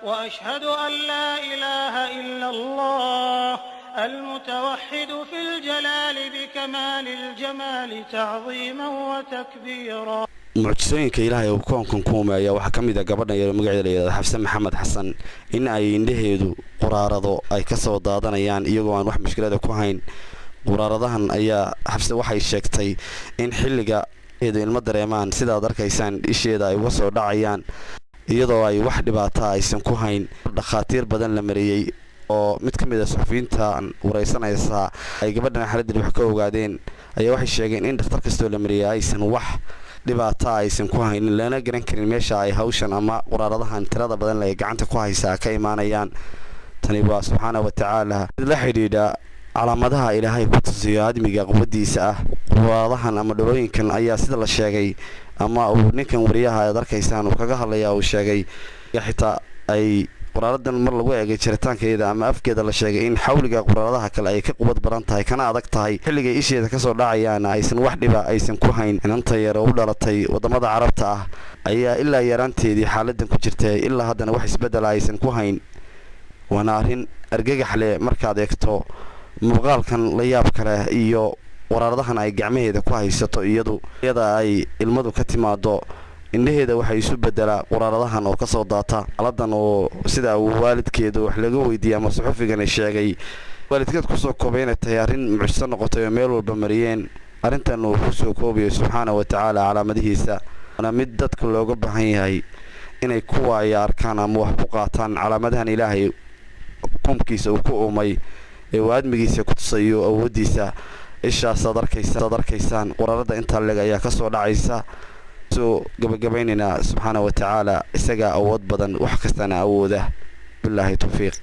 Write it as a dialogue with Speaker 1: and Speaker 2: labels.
Speaker 1: وأشهد أن لا إله إلا الله المتوحد في الجلال بكمال الجمال تعظيما وتكبيرا.
Speaker 2: Mucjisooyinka Ilaahay uu koonkan ku umeeya waxaa ka mid a gabadhan yaro magaceeda la yidhahdo Xafse Maxamed Xasan, in ay indhaheedu quraarado ay ka soo daadanayaan iyagoo aan wax mushkilada ku hayn. Quraaradahan ayaa Xafse waxay sheegtay in xilliga eedu ilmo dareemaan, sidaad arkaysaan, isheeda ay uga soo dhacayaan iyadoo ay wax dhibaata aysan ku hayn. Dhakhaatiir badan la mariyey oo mid ka mid a suxufiyiinta waraysanaysa ay gabadhan xaaladdan wax ka ogaadeen ayaa waxay sheegeen in dhakhtar kastoo la mariyay aysan wax dhibaata aysan ku haynin, lana garan karin meesha ay hawshan ama quraaradahan tirada badan ay gacanta ku haysaa ka imaanayaan. Tani waa subxaana wa tacaala la xidhiidha calaamadaha Ilaahay ku tusiyo aadmiga quwaddiisa ah. Quraaradahan ama dhalooyinkan ayaa sida la sheegay ama uu ninkan wariyaha aad arkaysaan uu kaga hadlaya uu sheegay xitaa ay quraaradan mar lagu eegay jiritaankeeda ama afkeeda la sheegay in xawliga quraaradaha kale ay ka qubad badan tahay kana adag tahay, xilligay isheeda kasoo dhacayaana aysan wax dhiba aysan ku hayn. Inanta yar oo u dhalatay wadamada Carabta ah ayaa ilaa yaraanteedii xaaladan ku jirtay, ilaa haddana wax isbedela aysan ku hayn. Waana arrin argagax leh markaad eegto muuqaalkan la yaab kale iyo waraaradahan ay gacmaheeda ku haysato, iyadu iyada ay ilmadu ka timaado indhaheeda waxay isu bedelaa quraaradahan oo kasoo daata. Xaaladan oo sida uu waalidkeedu wax laga weydiiyey ama suxufigani sheegay waalidkeed kusoo koobay inay tahay arrin mucjiso noqotay oo meel walba mariyeen, arrintan uu kusoo koobayo subxaana wa tacaala calaamadihiisa. Waana mid dadka looga baahan yahay inay kuwaaya arkaan ama wax ku qaataan calaamadahan Ilaahay kumkiisa uu ku uumay ee uu aadmigiisa ku tusayo awooddiisa. Ishaasaad arkaysaad arkaysaan quraarada intaa leg ayaa kasoo dhacaysa. Soo gabagabaynaynaa, subxaana wa tacaala isagaa awood badan, wax kastana awooda. Bilaahi towfiiq.